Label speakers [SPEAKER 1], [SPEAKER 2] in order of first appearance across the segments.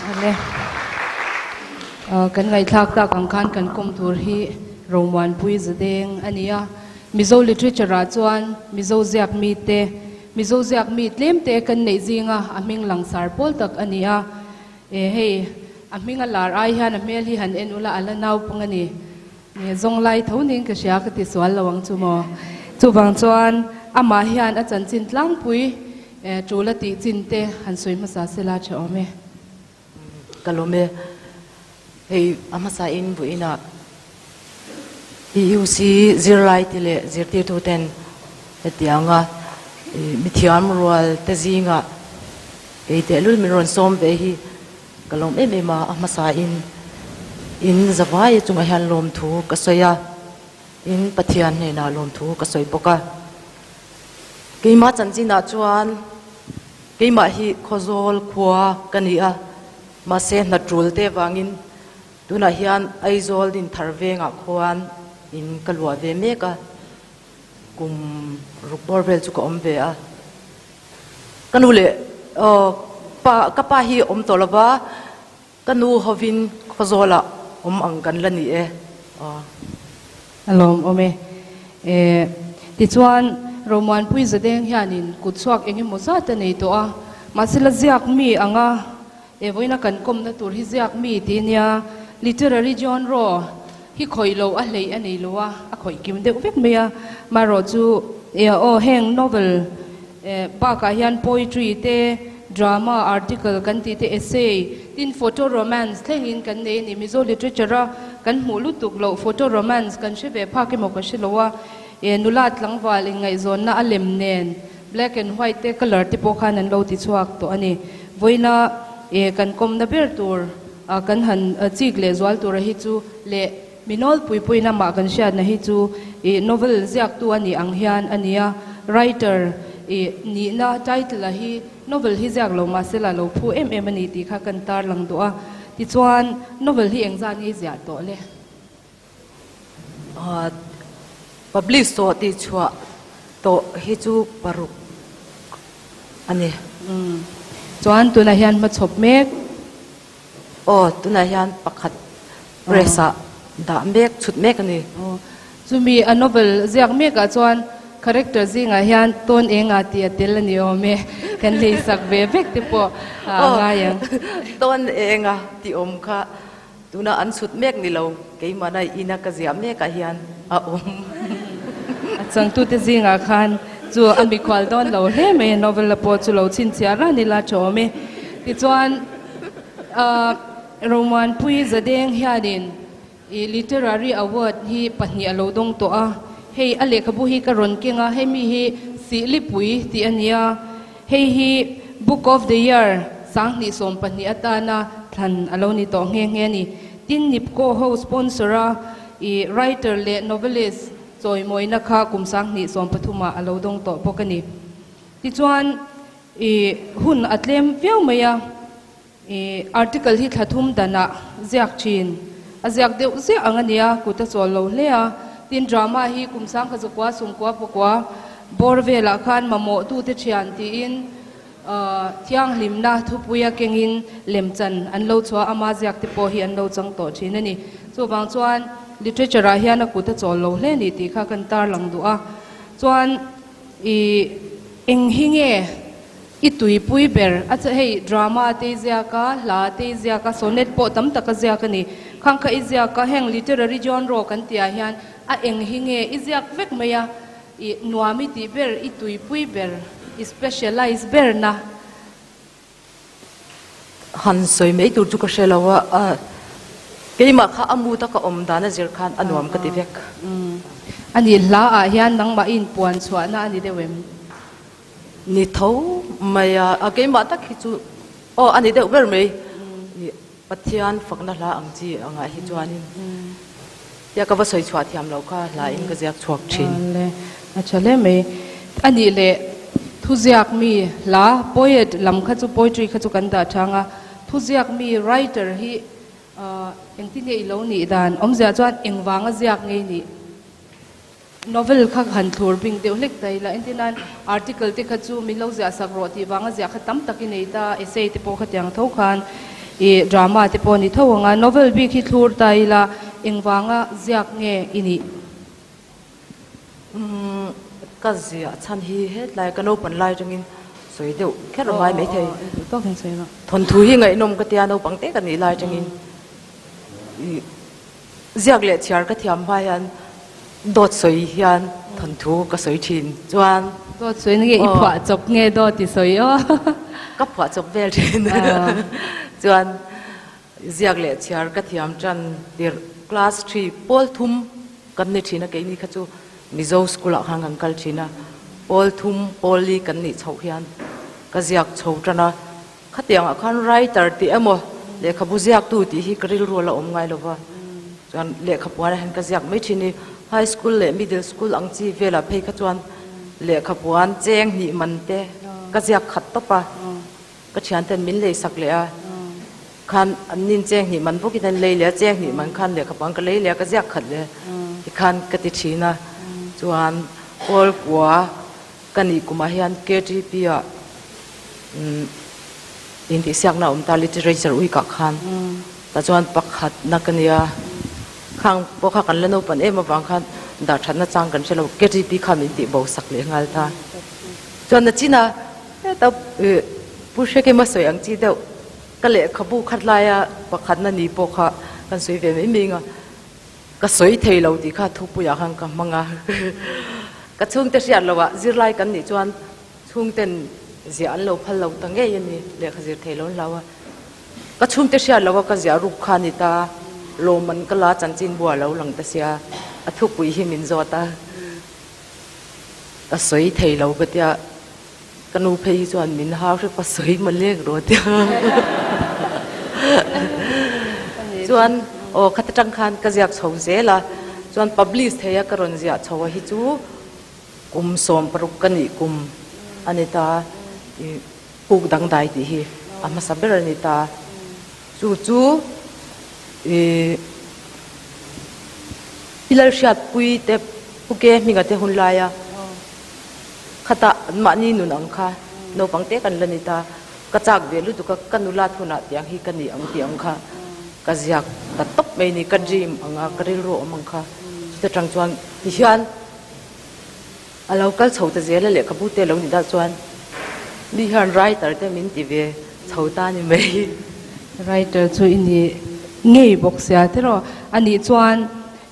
[SPEAKER 1] Awle. Kan ngaihthlak tak ang khan kan kawm tur hi Romuanpui Zadeng a ni a. Mizo literature ah chuan Mizo ziak mite, Mizo ziak mi tlem te kan neih zinga a hming langsar pawl tak a ni a. E hei, a hming a lar ai hian a hmel hi han en ula a la naupang a ni. Nge zawng lai tho niin ka hria ka ti sual lo ang chu maw. Chuvang chuan amah hian a chanchin tlangpui tul a tih chin te han sawi hmasa sela tha awm e.
[SPEAKER 2] Ka lawm e. Hei a hmasa in vawiinah PUC zirlai te leh zirtirtu ten hetianga mithiam rual te zingah kei tehlul min rawn sawm ve hi Ka lawm em em a, a hmasa in in zavai chungah hian lawmthu ka sawi a, in Pathian hnenah lawmthu ka sawi bawk a. Keimah chanchinah chuan keimah hi Khawzawl khua ka ni a, mahse hna tul te vangin tunah hian Aizawl Dinthar vengah khuan in ka luah ve mek a, kum ruk bawr vel chu ka awm ve a. Ka nu leh pa ka pa hi awm tawh lova, ka nu hovin Khawzawlah awm ang kan la ni e.
[SPEAKER 1] A lawmawm e. Tichuan, Romuanpui Zadeng hianin kut chhuak eng emaw zat a nei tawh a, mahse la ziak mi anga e vawiina kan kawmna tur hi ziak mi ti nia, literary genre hi khawih loh a hleih a nei lo a, a khawih kim deuh vek mai a, marawh chu e aw heng novel bakah hian poetry te, drama, article kan tih te, essay, tin photo romance thlengin kan nei a ni. Mizo literature a kan hmuh lutuk loh photo romance kan hre ve phak emaw ka hre lo a, e nula tlangval inngaihzawnna a lem nen black and white te colour te pawh khan an lo ti chhuak tawh a ni. Vawiina e kan kawmna ber tur kan han chik leh zual tura hi chu leh mi nawlpui puiin amah kan hriatna hi chu ih novel ziaktu a nih ang hian a ni a, writer ih nihna title a hi novel hi ziak lo mahse la lo phu em em a ni tih kha kan tarlang duh a, tichuan novel hi engzat nge i ziah tawh le?
[SPEAKER 2] Publish tawh tih chhuah tawh hi chu paruk a ni.
[SPEAKER 1] Chuan tunah hian hmachhawp mek.
[SPEAKER 2] Aw, tunah hian pakhat press ah dah mek, chhut mek a ni.
[SPEAKER 1] Aw, chumi a novel ziak mekah chuan character zingah hian tawn enga tih a tel a ni awm e, kan leisak ve vek te pawh a ngai ang.
[SPEAKER 2] Tawn enga tih awm kha Tuna an chhut mek ni lo, keimahna ina ka ziah mekah hian a awm.
[SPEAKER 1] A changtute zingah khan chu a mikhual dawn lo hle mai a, novel-a pawh chu lo chhinchhiah ran ila tha awm e. Tichuan, Romuanpui Zadeng hianin i Literary Award hi pahnih a lo dawng tawh a, hei a lehkhabu hi ka rawn keng a, hemi hi Sihlipui tih a ni a, Hei hi Book of the Year 2012 atana thlan a lo ni tawh nghe nghe a ni. Tin, Nipco ho sponsor a i writer leh novelist chawimawina kha kum 2013 ah a lo dawng tawh bawk a ni. Tichuan, i hun a tlem viau mai a, i article hi thla thum danah ziak thin a ziak deuh ziah ang a nia, kut a chawl lo hle a. Tin, drama hi kum 1994 bawr velah khan mamawhtute thian tiin thianghlimna thupuia kengin lemchan an lo chhuah a, ama ziak te pawh hi an lo chang tawh thin a ni. Chuvang chuan literature ah hian a kut a chawl lo hle a ni tih kha kan tarlang duh a. Chuan i eng hi nge I tuipui ber a che hei drama te i ziak a, hla te i ziak a, sonnet pawh tam tak a ziak a ni. Khang kha i ziak a, heng literary genre kan tih ah hian a eng hi nge i ziak vek mai a, i nuam i tih ber, i tuipui ber, i specialize ber na.
[SPEAKER 2] Han sawi mai tur chu ka hre lo a, keimah kha a mood a ka awm dan a zir khan a nuam ka ti vek.
[SPEAKER 1] A nih hla ah hian nangmah i inpuan chhuahna a ni deuh em?
[SPEAKER 2] Ni tho mai a, a keimah tak hi chu aw a ni deuh ber mai. Pathian fakna hla ang chi angah hi chuanin tia ka va sawi chhuah thiam loh kha hla in ka ziak chhuak thin.
[SPEAKER 1] Le, a tha hle mai. A nih leh thuziak mi hla poet lam kha chu poetry kha chu kan dah chang a, thuziak mi writer hi engtin nge i lo nih dan awmzia chuan engvanga ziak nge i nih? Novel kha han thlur bing deuh hlek ta ila, entirnan article te kha chu min lo ziah sak rawh tih vanga ziah kha tam tak i nei ta, essay te pawh khatiang tho khan ih drama te pawh a ni tho ang a, novel bik hi thlur ta ila engvanga ziak nge i nih?
[SPEAKER 2] Umm ka ziah chhan hi hetlai ka naupang lai atangin sawi deuh kher a ngai maithei. Thawnthu hi ngaihnawm ka tia naupang te ka nih lai atangin ih. Ziak leh chhiar ka thiam hma hian dawt sawi hian thawnthu ka sawi thin chuan.
[SPEAKER 1] Dawt sawi nge i phuah chawp nge dawt i sawi aw.
[SPEAKER 2] Ka phuah chawp vel thin chuan ziak leh chhiar ka thiam tan tirh class three pawl thum kan ni thin a keini kha chu Mizo school ah khan kan kal thin a pawl thum pawl li kan nih chhoh hian ka ziak chho tan a. Khatiangah khan writer tih emaw lehkhabu ziaktu tih hi ka rilru a la awm ngai lo va, chuan lehkhapuanah hian ka ziak mai thin i high school leh middle school ang chi velah phei kha chuan lehkhapuan cheng hnih man te ka ziak khat tawp a, ka thianten min lei sak leh a, khan an nin cheng hnih man bawkin an lei leh a, cheng hnih man khan lehkhapuan ka lei leh a ka ziak khat leh tikhan ka ti thin a, chuan Kawlkua Ka nih kumah hian KTP ah intihsiakna a awm ta literature week ah khan tah chuan pakhatna ka nia khang pawh kha kan la naupan em avang khan dah thatna chang kan hre lo KTP kha min tih bo sak leh nghal ta chuan nachina heta Pu Hrekima sawi ang chi deuh ka lehkhabu khat laia pakhatna ni pawh kha kan sawi ve mai mai ang a. Ka sawi thei lo tih kha thupuiah khan ka hmang a. Ka chhungte hriat loh ah zirlai kan nih chuan chhungten ziah an lo phal lo ta ngei a ni, lehkha zir thei lo an hlau a. Ka chhungte hriat loh a ka ziah ruk kha a ni ta, lawmman ka la chanchin bua lo lang ta sia, a thupui hi min zawt a. Ka sawi thei lo ka tia, ka nu phei hi chuan min hau hrep a sawi malek rawh a tia. Chuan aw khata tang khan ka ziak chho zel a, chuan publish thei a ka rawn ziah chho a hi chu kum 16 ka nih kum a ni ta, ih puk dangdai tih hi a hmasa ber a ni ta. Chu chu ih Pi Lalhriatpui te Pu Ke hminga te hun laia khata mahni nun ang kha naupang te kan la ni ta, ka chak ve lutuk a, ka nula thunah tiang hi ka ni ang tih ang kha ka ziak ta tawp mai ni, ka dream ang a, ka rilru awm ang kha chuta tang chuan tihian a lo kal chho ta zel a lehkhabu te lo ni dah chuan mi hian writer te min ti ve chho ta ni mai.
[SPEAKER 1] Writer chu i ni ngei bawk sia tiraw? Anih chuan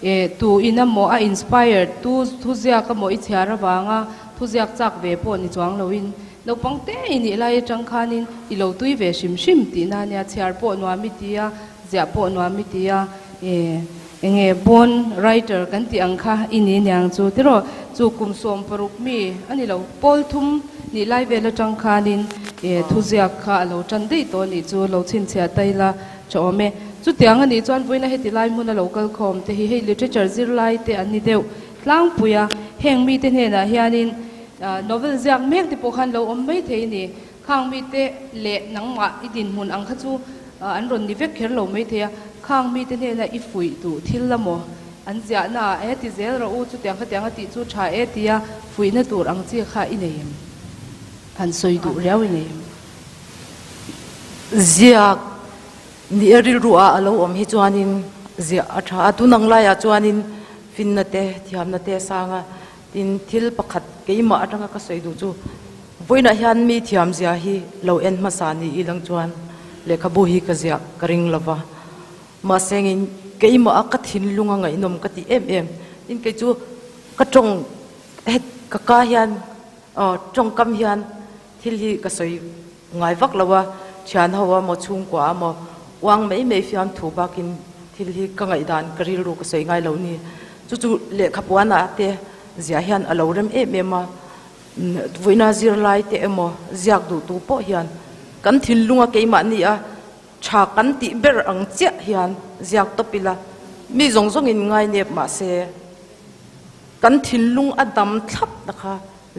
[SPEAKER 1] E, tu in emaw a inspired, tu thuziak emaw i chhiar avanga thuziak chak ve pawh ni chuang loin naupang te i nih lai atang khanin i lo tui ve hrim hrim tihna a nia, chhiar pawh nuam i ti a, ziah pawh nuam i ti a, e, enge born writer kan tih ang kha i ni niang chu tiraw, chu kum 16 mi a ni lo, pawl thum nih lai vel atang khanin e, thuziak kha a lo tan daih tawh a nih chu, lo chhinchhiah ta ila. Tha awm e. Chutiang a nih chuan vawiina heti lai hmuna lo kal khawm te hi hei literature zirlai te an ni deuh tlangpui a, heng mite hnenah hianin novel ziak mek te pawh khan lo awm mai thei a ni. Khang mite leh nangmah i dinhmun ang kha chu an rawn ni vek kher lo mai thei a, khang mite hnena i fuih duh thil la maw an ziahna ah e ti zel rawh u, chutiang khatiang a tih chu tha e tia fuihna tur ang chi kha i nei em? Han sawi duh riau i nei em?
[SPEAKER 2] Ziak nih a rilru ah a lo awm hi chuanin ziah a tha a, tunang laiah chuanin finna te thiamna te a sang a, tin thil pakhat keimah atanga ka sawi duh chu vawiinah hian mi thiam zia hi lo en hmasa ni ilang chuan lehkhabu hi ka ziah ka ring lova, mahse ngin keimah a ka thinlung a ngaihnawm ka ti em em, tin kei chu ka tawng het ka ka hian aw tawngkam hian Thil hi ka sawi ngai vak lo a, thian ho a maw chhungkua a maw uang mai mai fiam thu bakin thil hi ka ngaihdan ka rilru ka sawi ngai lo ni. Chu chu lehkha puanah te ziah hian a lo rem em em a, vawiina zirlai te emaw ziak duh tu pawh hian kan thinlunga keimahni a tha kan tih ber ang chiah hian ziak tawp ila mi zawng zawngin ngai nep mahse kan thinlung a dam thlap na kha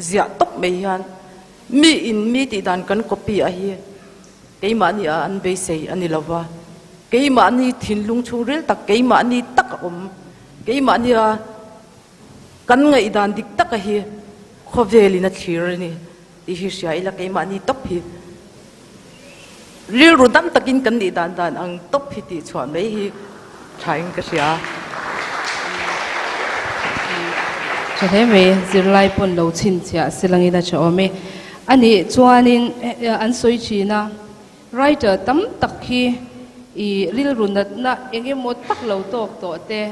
[SPEAKER 2] Ziah tawp mai hian mi in mi tih dan kan copy a hi keimahni ah an beisei a ni lo va, keimahni thinlung chhungril tak, keimahni tak a awm, keimahni a Kan ngaihdan dik taka hi khawvelin a thlir a ni tih hi hria ila keimahni tawp hi rilru dam takin kan nih dan dan ang tawp hi tih chhuah mai hi thain ka hria.
[SPEAKER 1] Tha hle mai, zirlai pawn lo chhinchhiah silangin a tha awm e. A nih chuanin an sawi thin a, writer tam tak hi i rilru natna eng emaw tak lo tawk tawh te,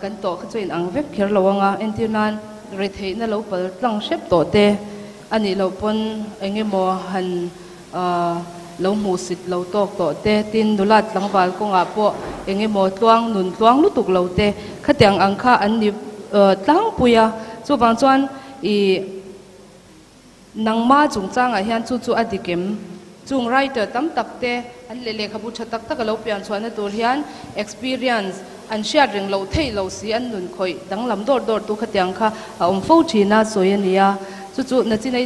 [SPEAKER 1] Kan tawh kha chu in ang vek kher lo anga, entir nan retheihna lo pal tlang hrep tawh te a nih loh pawn eng emaw han lo hmuhsit lo tawk tawh te, tin nulat tlangval kawngah pawh eng emaw tluang nun tluang lutuk lo te khatiang ang kha an ni tlangpui a, chuvang chuan i Nangma chungchangah hian chu chu a dik em? Chung writer tam tak te an leh lehkhabu tha tak tak a lo pian chhuahna tur hian experience an hriat reng loh theih loh si an nun khawih danglam dawr dawr tu khatiang kha a awm fo thin a sawi a ni a. Chu chu nachinai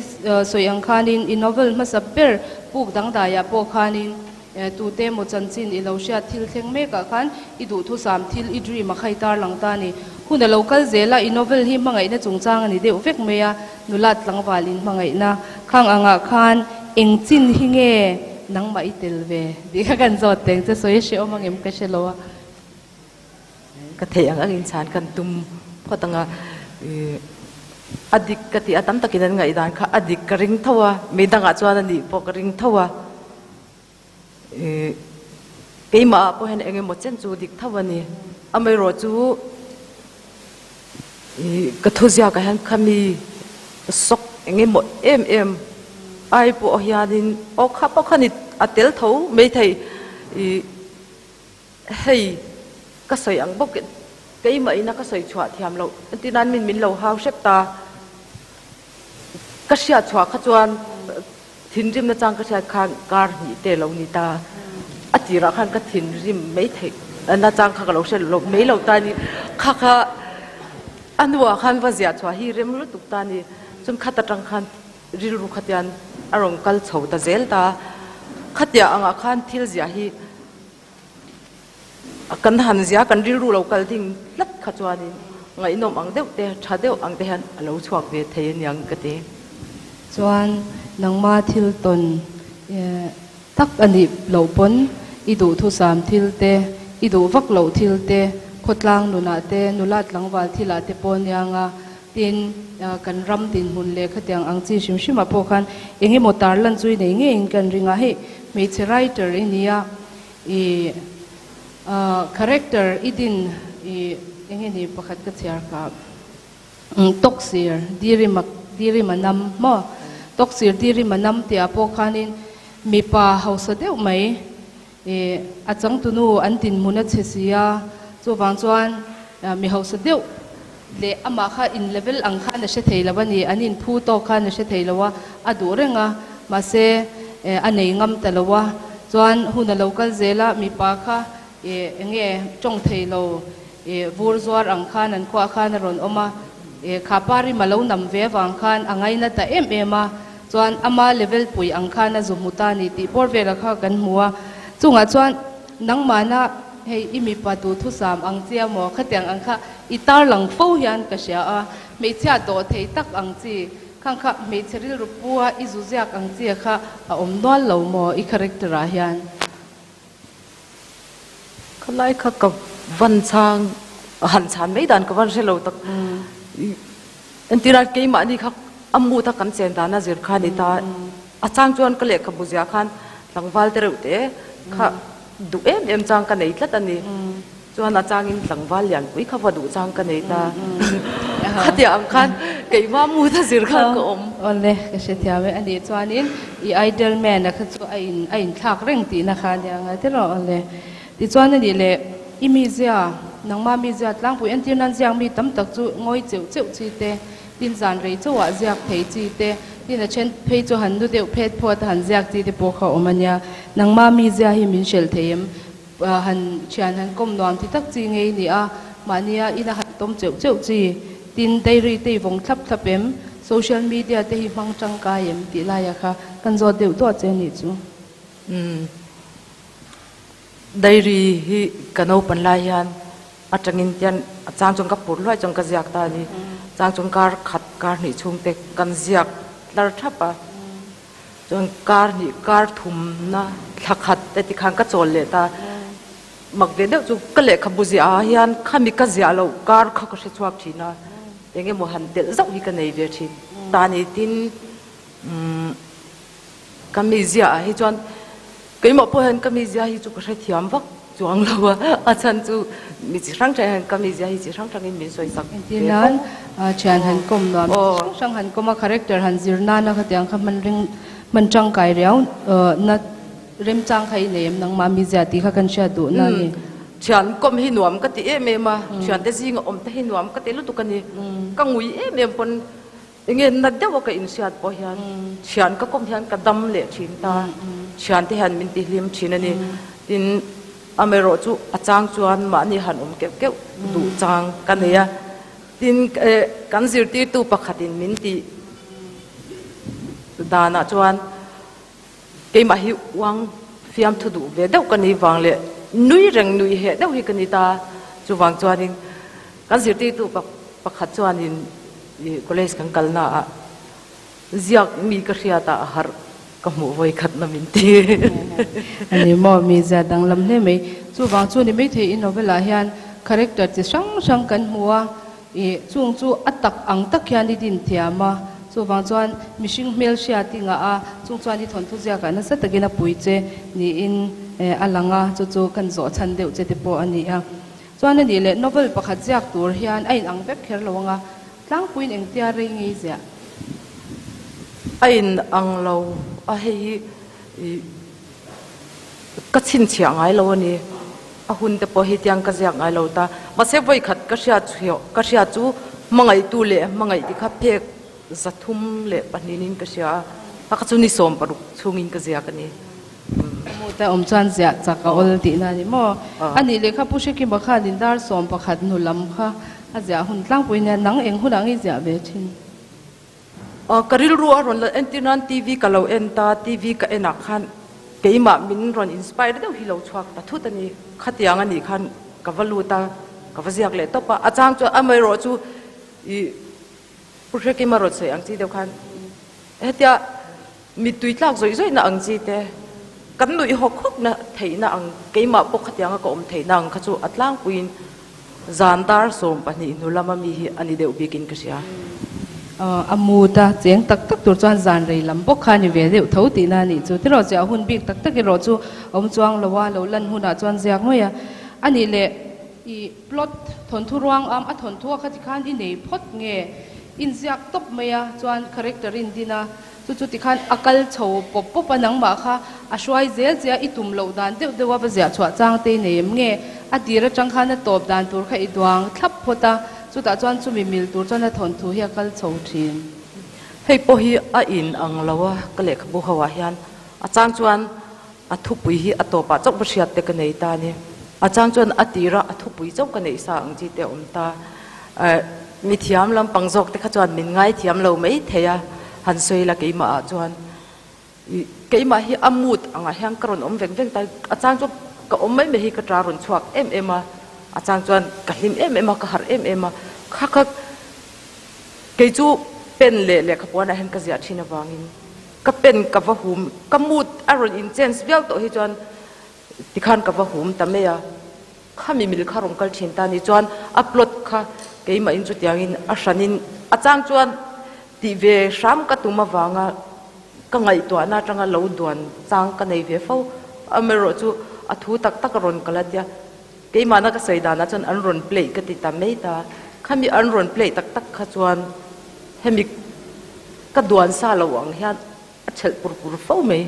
[SPEAKER 1] sawi ang khanin i novel hmasa ber puk dangdaiah pawh khanin Tute emaw chanchin i lo hriat thil thleng mekah khan i duhthusam thil i dream a khai tar lang ta a ni. Hun a lo kal zel a, i novel hi hmangaihna chungchang a ni deuh vek mai a, nulat tlangval in hmangaihna khang angah khan eng chin hi nge nangmah i tel ve tih kha kan zawt teng che sawi a hrehawm angem ka hre lo a.
[SPEAKER 2] Ka theih ang angin chhan kan tum phawt ang a, a dik ka tih a tam takin an ngaihdan kha a dik ka ring tho a, mi dangah chuan a nih pawh ka ring tho a. Keimah ah pawh hian eng emaw chen chu dik tho a ni. Amaherawh chu ka thuziakah hian khami sawk eng emaw em em ai pawh hianin aw kha pawh khan a tel tho maithei hei ka sawi ang bawk keimah ina ka sawi chhuah thiam loh entir nan min min lo hau hrep ta. Ka hriat chhuah kha chuan thinrim nachang ka hriat khan kar hnih te lo ni ta. A tirah khan ka thinrim mai theih nachang kha ka lo hre lo mai lo ta ni. Kha kha a hnuah khan va ziah chhuah hi rem lutuk ta ni. Chuan khat atang khan rilru khatian a rawn kal chho ta zel ta. Khatiah angah khan thil ziah hi Kan han zia kan rilru lo kal ding tlat kha chuanin ngaihnawm ang deuh te, tha deuh ang te hian a lo chhuak ve thei aniang ka ti.
[SPEAKER 1] Chuan nangma thil tawn tak a nih loh pawn i duhthusam thil te, i duh vak loh thil te, khawtlang nunah te, nula tlangval thilah te pawh anianga tin kan ram dinhmun leh khatiang ang chi hrim hrimah pawh khan eng emaw tarlan chu i nei ngeiin kan ring a, hei hmeichhe writer i nia. I character i din i enge ni pakhat ka chhiar kha Toksir diri diri manam maw Toksir diri manam tih ah pawh khanin mipa hausa deuh mai i a changtunu an dinhmun a chhe si a chuvang chuan mi hausa deuh leh amah kha in level ang khan a hre thei lo a ni an inphu tawk khan a hre thei lo a a duh reng a mahse a nei ngam ta lo a chuan hun a lo kal zel a mipa kha ih eng nge tawng thei lo ih vur zuar ang khan an khuah khan a rawn awm a ih kha pa rim a lo nam ve avang khan a ngaina ta em em a chuan ama level pui ang khan a zu hmu ta a ni tih bawr velah kha kan hmu a chungah chuan Nangmahna hei i mipa duhthusam ang chi a maw? Khatiang ang kha i tarlang fo hian ka hria a, hmeichhia dawh thei tak ang chi, khang kha hmeichhe rilru pua i zu ziak ang chi a kha a awm nual lo maw i character ah hian?
[SPEAKER 2] Khalai kha ka van chhang, han chhan mai dan ka van hre lo tak. Entirah keimahni kha a mood a kan chen dan a zir kha a ni ta. A chang chuan ka lehkhabu zia khan tlangval te reuh te kha duh em em chang ka nei tlat a ni. Chuan a changin tlangval lianpui kha va duh chang ka nei ta. Khatiang ang khan keimah mood a zir khan ka awm.
[SPEAKER 1] Awle, ka hrethiam e. A nih chuanin i ideal man a kha chu a in a inthlak reng tihna kha a nia ngai tiraw awle. Tichuan a nih leh i mizia, nangmah mizia tlangpui entir nan ziak mi tam tak chu ngawi cheuh cheuh chi te, tin zan rei chauhah ziak thei chi te, tin a then phei chu han nu deuh phet phawt a han ziak chi te pawh kha a awm a nia. Nangmah mizia hi min hrelh thei em? Han thian han kawm nuam ti tak chi ngei ni a, mahnia ina han tawm cheuh cheuh chi, tin diary te i vawng thlap thlap em? Social media te hi hmang tangkai em? Tih laia kha kan zawt deuh duah che a nih chu.
[SPEAKER 2] Umm. Diary hi ka naupan lai hian Atangin tian a chang chuan ka phur hluai chuan ka ziak ta a ni. Chang chuan kar khat kar hnih chhung te kan ziak tlar thap a. Chuan kar hnih kar thumna thla khat te tikhan ka chawl leh ta. Mak ve deuh chu ka lehkhabu ziah ah hian khami ka ziah loh kar kha ka hre chhuak thin a. Eng emaw han telh zauh hi ka nei ve thin. Ta ni tin umm ka mi ziah ah hi chuan keimah pawh hian ka mi ziah hi chu ka hrethiam vak chuang lo a, a chhan chu mi chi hrang hrang hian ka mi ziah hi chi hrang hrangin min sawi sak ve
[SPEAKER 1] Engtin nan thian han kawm nuam chi hrang hrang han kawm a character han zir nana khatiang kha hman ring hman tangkai riau na Remchang kha i nei em nangmah mi zia tih kha kan hriat duh na a ni.
[SPEAKER 2] Thian kawm hi nuam ka ti em em a, thiante zinga awm te hi nuam ka ti lutuk a ni. Ka ngui em em pawn enge na deuh a ka inhriat pawh hian thian ka kawm hian ka dam leh thin ta, thiante hian min ti hlim thin a ni. Tin, amaherawh chu a chang chuan mahni han awm keuh keuh duh chang ka nei a. Tin, kan zirtirtu pakhatin min tih danah chuan, Keimah hi uang fiamthu duh ve deuh ka ni vang leh nui reng nui heh deuh hi ka ni ta. Chuvang chuanin kan zirtirtu pakhat chuanin college kan kalna ah ziak mi ka hriat ah a harh ka hmuh vawi khat na min ti.
[SPEAKER 1] A ni maw mi zia danglam hle mai. Chuvang chu ni maithei i novel ah hian character chi hrang hrang kan hmu a. I chung chu a tak ang tak hian i din thiam a, chuvang chuan mihring hmel hriat i ngah a, chung chuan i thawnthu ziakah nasa takin a pui che niin a lang a, chu chu kan zawh chhan deuh che te pawh a ni a. Chuan a nih leh novel pakhat ziak tur hian a inang vek kher lo ang a, tlangpuiin engtia rei ngei ziah?
[SPEAKER 2] A inang lo a, hei hi i ka chhinchhiah ngai lo a ni. A hun te pawh hi tiang ka ziak ngai lo ta. Mahse vawi khat ka hriat ka hriat chu hmangaihtu leh hmangaih ti kha phek 302 in ka hria a, a kha chu ni 16 chhungin ka ziak a ni.
[SPEAKER 1] Mu te awm chuan ziah chak a awl tihna a ni maw? A nih leh kha Pu Hrekima khanin dar 11 hnu lam kha a ziah hun tlangpui nia nang eng hunah ngei ziah ve thin?
[SPEAKER 2] Ka rilru a rawn la entir nan TV ka lo en ta, TV ka en ah khan keimah min rawn inspire deuh hi lo chhuak ta thut a ni. Khatiang a nih khan ka va lut a, ka va ziak leh tawp a, a chang chuan amaherawh chu ih Pu Hrekima rawn sawi ang chi deuh khan hetia mittui tlak zawih zawih na ang chi te, kan nuih hawk hawk na theihna ang keimah pawh khatiang a ka awm theihna ang kha chu a tlangpuiin Zan dar 12 hnu lama mi hi a ni deuh bikin ka hria.
[SPEAKER 1] A mood a cheng tak tak tur chuan zan rei lam bawk kha a ni ve deuh tho tihna a nih chu. Tiraw chiah hun bik tak tak erawh chu awm chuang lo a, lo lan hunah chuan ziak mai a. A nih leh i plot thawnthu ruang am a thawnthu a khati khan i nei phawt nge inziak tawp mai a chuan character in din a. Chu chu tikhan a kal chho pawp pawp a, nangmah kha a hruai zel che a, i tum loh dan deuh deuh a va ziah chhuah chang te i nei em nge? A tir atang khan a tawp dan tur kha i duang thlap phawt a, chutah chuan chumi mil tur chuan a thawnthu hi a kal chho thin.
[SPEAKER 2] Hei pawh hi a in ang lo a, ka lehkhabu ho ah hian a chang chuan a thupui hi a tawpah chauh va hriat te ka nei ta a ni. A chang chuan a tira a thupui chauh ka neih sa ang chi te a awm ta. Mi thiam lampang zawk te kha chuan min ngaithiam lo mai thei a, han sawi la keimah ah chuan keimah hi a mood angah hian ka rawn awm veng veng ta, a chang chuan ka awm mai mai hi ka ta rawn chhuak em em a, a chang chuan ka hlim em em a, ka harh em em a, kha kha kei chu pen leh lehkhapuanah hian ka ziah thin avangin ka pen ka va hum, ka mood a rawn in change viau tawh hi chuan tikhan ka va hum ta mai a. Khami mil kha rawn kal thin ta ni chuan a plot kha keimahin chutiangin a hranin a chang chuan tih ve hram ka tum avanga ka ngaihtuahna atanga lo duan chang ka nei ve fo. Amaherawh chu a thu tak tak a rawn kal a tia keimahna ka sawi danah chuan an rawn play ka ti ta mai ta. Khami an rawn play tak tak kha chuan hemi ka duan sa lo ang hian A chelh pur pur fo mai.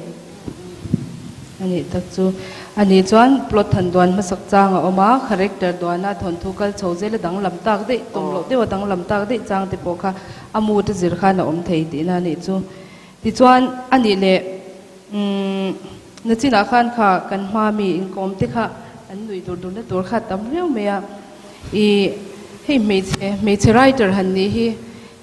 [SPEAKER 1] A nih tak chu. A nih chuan plot han duan hmasak chang a awm a, character duana thawnthu kal chho zel a danglam tak daih, tum loh deuh a danglam tak daih chang te pawh kha a mood a zir khan a awm thei tihna a nih chu. Tichuan a nih leh umm nachinah khan kha kan hma mi inkawm te kha an nuih dur durna tur kha a tam riau mai a. Ih hei hmeichhe hmeichhe writer han nih hi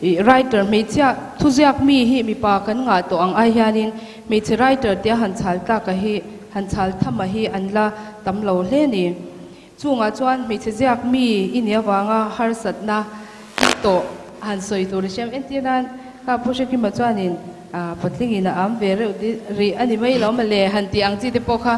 [SPEAKER 1] Ih writer hmeichhia thuziak mi hi mipa kan ngah tawh ang ai hianin hmeichhe writer tia han chhal tlak a hi han chhal tham a hi an la tam lo hle ni. Chungah chuan hmeichhe ziak mi i nih avanga harsatna tawh han sawi tur i hriam. Entir nan kha Pu Hrekima chuanin patlingin a am ve reuh rih a ni mai lo mawle han tih ang chi te pawh kha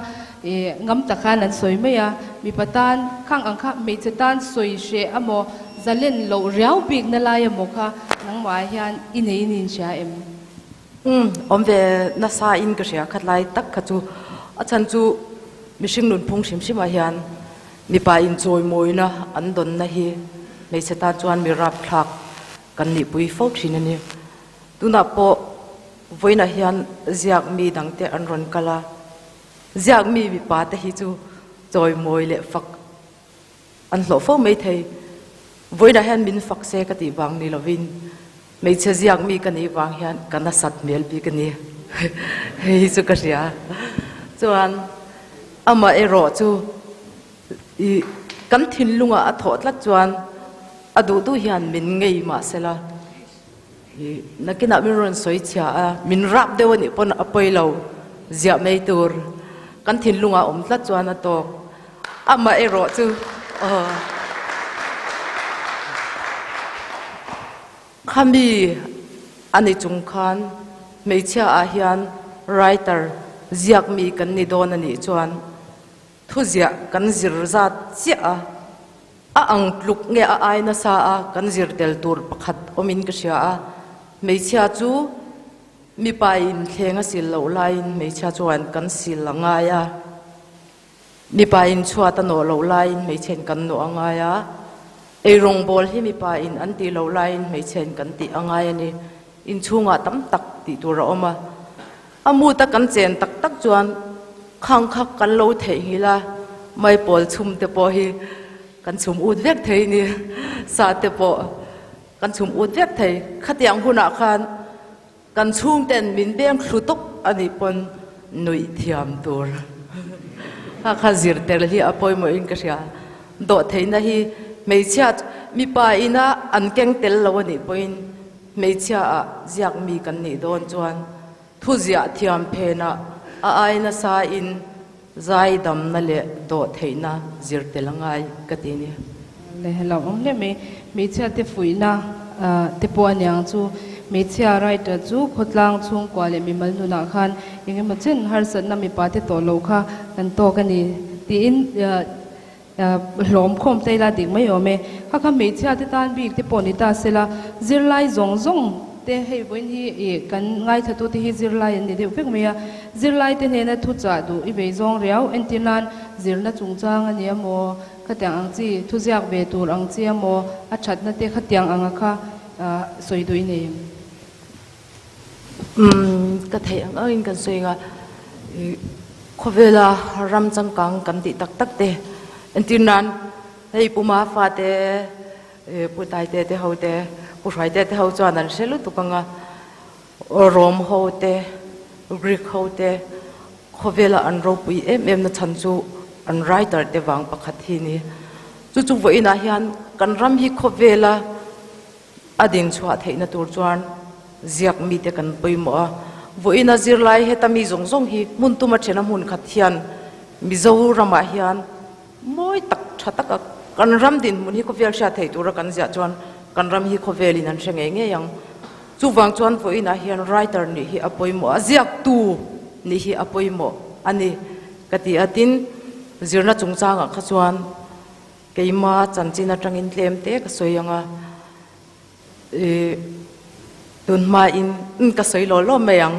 [SPEAKER 1] ngam tak khan an sawi mai a. Mipa tan khang ang kha hmeichhe tan sawi hreh amaw zalen loh riau bikna lai amaw kha nangmah hian i nei in inhria em?
[SPEAKER 2] Umm, awm ve nasa in ka hria khat lai tak kha chu a chhan chu mihring nunphung hrim hrim ah hian mipa in chawimawina an dawnna hi hmeichhe tan chuan mi rapthlak kan nihpui fo thin a ni. Tunah pawh vawiinah hian ziak mi dangte an rawn kal a, ziak mi mipa te hi chu chawimawi leh fak An hlawh fo mai thei. Vawiinah hian min fak se ka tih vang ni lovin hmeichhe ziak mi ka nih vang hian ka nasat hmel bik a ni. Hei hi chu ka hria. Chuan amah erawh chu i kan thinlungah a thawh tlat chuan a duh duh hian min ngei mah sela i nakinah min rawn sawi chhia a, min rap deuh a nih pawn a pawi lo ziah mai tur. Kan thinlungah a awm tlat chuan a tawk. Amah erawh chu khami a ni chung khan hmeichhia ah hian writer ziak mi kan ni dawn a nih chuan thuziah kan zir zat chiah a, a ang tluk nge a ai nasa a kan zir tel tur pakhat awmin ka hria a, hmeichhia chu mipa in thleng a sil loh laiin hmeichhia chuan kan sil a ngai a. Mipa in chhuat a nawh loh laiin hmeichhen kan nawh a ngai a, eirawng bawl hi mipa in an tih loh laiin hmeichhen kan tih a ngai a ni. Inchhungah tam tak tih tur a awm a, a mut a kan chen tak tak chuan khang kha kan lo theihnghilh a, maipawl chhum te pawh hi kan chhum ut vek thei a ni, sa te pawh kan chhum ut vek thei. Khatiang hunah khan Kan chhungten min beng thlu tawp a nih pawn nuih thiam tur kha kha zir tel hi a pawimawh in ka hria. Dawhtheihna hi hmeichhia mipa ina an keng tel lo a nih pawhin hmeichhia ah ziak mi kan nih dawn chuan thu ziah thiam phenah a ai nasa in zaidamna leh dawhtheihna zir tel a ngai ka ti ni.
[SPEAKER 1] Le hello awm hle mai. Hmeichhia te fuihna te pawh a niang chu. Hmeichhia writer chu khawtlang chhungkua leh mimal nunah khan eng emaw chen harsatna mipa te tawh lo kha kan tawk a ni tiin hlawm khawm ta ila dik mai awm e. Kha kha hmeichhia te tan bik te pawh ni ta sela zirlai zawng zawng te hei vawiin hi ih kan ngaithla tu te hi zirlai an ni deuh vek mai a. Zirlai te hnena thuchah duh i vei zawng riau entir nan zirna chungchang a ni amaw Khatiang ang chi, thuziak ve tur ang chi emaw, a thatna te khatiang anga kha sawi duh i nei em?
[SPEAKER 2] Umm, ka theih ang angin kan sawi anga, khawvela ram changkang kan tih tak tak te, entir nan hei Pu Mafa te, Pu Taite te ho te, Pu Hruaite te ho chuan an hre lutuk anga, Rom ho te, Greek ho te khawvela an ropui em em na chhan chu an writer te vang pakhat hi ni. Chu chu vawiinah hian kan ram hi khawvela a din chhuah theihna tur chuan ziak mite kan pawimawh a. Vawiina zirlai heta mi zawng zawng hi hmun tuma thena hmun khat hian Mizoramah hian mawi tak tha taka kan ram dinhmun hi khawvel hriat theih tura kan ziah chuan kan ram hi khawvelin an hre ngei ngei ang. Chuvang chuan vawiinah hian writer nih hi a pawimawh a, ziaktu nih hi a pawimawh a ni ka ti a. Tin, zirna chungchangah kha chuan keima chanchin atangin tlem te ka sawi ang a, ih tun hmain ka sawi law law mai ang,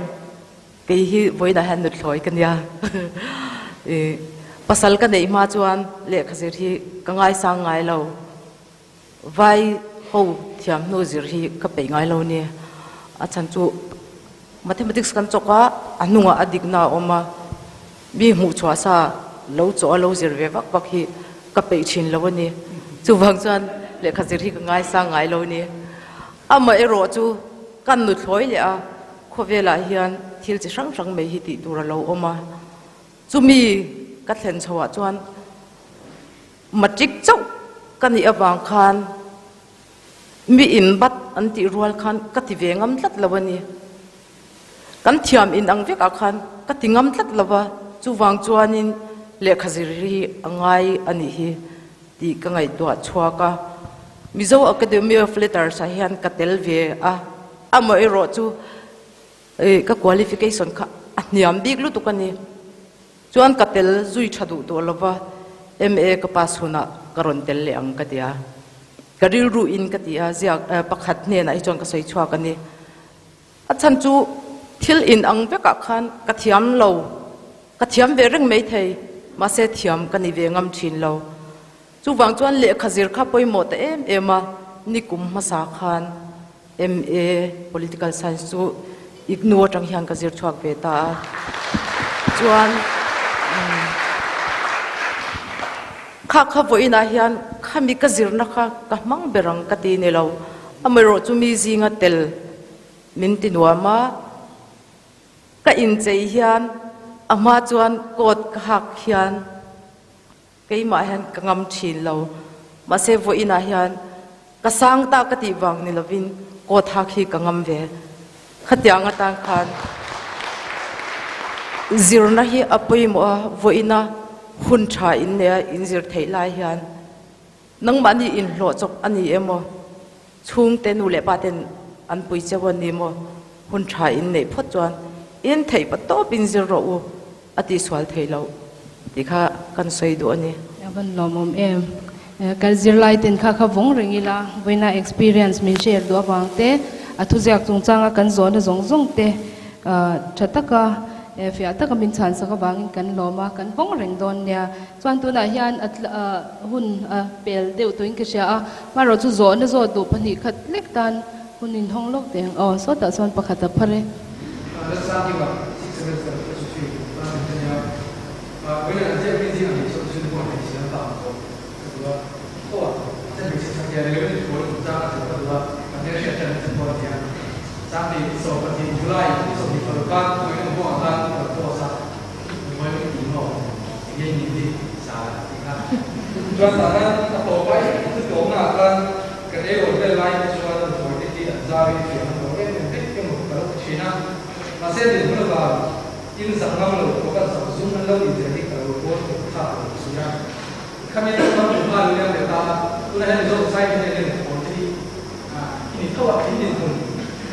[SPEAKER 2] kei hi vawiinah hian nuthlawi ka nia. Ih pasal ka neih hma chuan lehkha zir hi ka ngaisang ngai lo. Vai ho thiam hnu zir hi ka peih ngai lo ni. A chhan chu Mathematics kan chawk a, a hnungah a dikna a awm a, mi hmuh chhuah sa lo chawh a lo zir ve vak vak hi ka peih thin lo a ni. Chuvang chuan lehkha zir hi ka ngaisang ngai lo ni. Amaherawh chu kan nuthlawi leh a, khawvelah hian thil chi hrang hrang mai hi tih tur a lo awm a. Chumi ka thlen chhoah chuan Matric chauh ka nih avang khan mi in bat an tih rual khan ka ti ve ngam tlat lo a ni. Kan thiam in ang vekah khan ka ti ngam tlat lo va, chuvang chuanin lehkha zir hi a ngai a nih hi. tih ka ngaihtuah chhuak a. Mizo Academy of Letters ah hian ka tel ve a, amaherawh chu ka qualification kha a hniam bik lutuk a ni. Chuan ka tel zui tha duh tawh lova, MA ka pass hunah ka rawn tel leh ang ka ti a. Ka rilru in ka ti a, ziak pakhat hnenah hi chuan ka sawi chhuak a ni. A chhan chu thil in ang vekah khan ka thiam lo, ka thiam ve reng mai thei, mahse thiam ka ni ve ngam thin lo. Chuvang chuan lehkha zir kha pawimawh ta em em a, nikum hmasa khan MA Political Science chu IGNOU atang hian ka zir chhuak ve ta a. Chuan kha kha vawiinah hian khami ka zirna kha ka hmang ber ang ka ti ni lo. Amaherawh chu mi zinga tel min ti nuam a, ka inchei hian a hma chuan coat ka hak hian Keimah hian ka ngam thin lo. Mahse vawiinah hian ka sang ta ka tih vang ni lovin coat hak hi ka ngam ve. Khatiang atan khan zirna hi a pawimawh a, vawiina hun tha in nei a, in zir theih lai hian nangmahni inhlawh chawp a ni emaw, chhungte nu leh pa ten an pui cheu a ni maw, hun tha in neih phawt chuan in theih pa tawp in zir rawh u. A tihsual theih loh tih kha kan sawi duh a ni.
[SPEAKER 1] A van lawmawm em. Kan zirlai ten kha kha vawng reng ila, vawiina experience min share duh avang te, a thuziak chungchanga kan zawhna zawng zawng te tha taka fiah taka min chhansak avangin kan lawm a, kan vawng reng dawn nia. Chuan tunah hian a hun a pel deuh tuin ka hria a, hmarawh chu zawhna zawt duh 2 khat lek tan hun inhawng lawk teh ang aw, sawtah chuan pakhat a phar e.
[SPEAKER 3] Thin a, mahse dinhmun avang in zak ngam lo pawh kan zak zum an lo nih zia hi ka lo pawn tuk thlak lo si a. Khami chu kan hmu nghal liam leh ta a, tunah hian Mizo Society nen hian hawn te hi i ni tho a, in dinhmun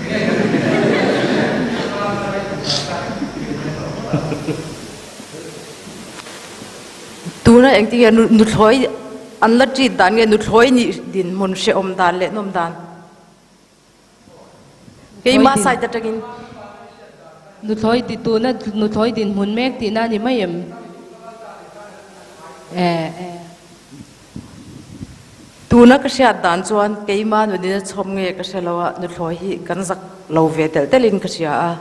[SPEAKER 3] eng nge kan tih
[SPEAKER 2] Tuna engtin nge nuthlawi an la treat dan nge nuthlawi nih dinhmun hrehawm dan leh nawm dan? Keimah side atangin.
[SPEAKER 1] Nuthlawi ti tuna nuthlawi dinhmun mek tihna a ni mai em? Eh eh.
[SPEAKER 2] Tuna ka hriat dan chuan keimah nunin a chhawm nge ka hre lo a, nuthlawi hi kan zak lo ve telh telhin ka hria a.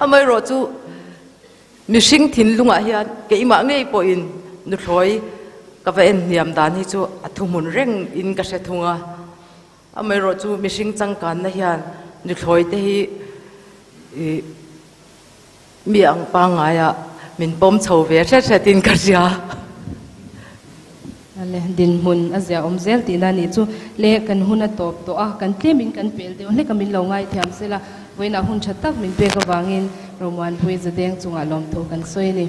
[SPEAKER 2] Amaherawh chu Mihring thinlungah hian keimah ngei pawhin nuthlawi ka va en hniam dan hi chu a thuhmun reng in ka hre thung a. Amaherawh chu mihring changkanna hian nuthlawi te hi ih mi ang pangngaiah min pawm chho ve hret hret in ka hria.
[SPEAKER 1] Ale dinhmun a zia awm zel tihna a nih chu le kan hun a tawp tawh a, kan tlemin kan pel deuh hlek a min lo ngaithiam sela, vawiinah hun tha tak min pek avangin Romuanpui Zadeng chungah lawmthu kan sawi a ni.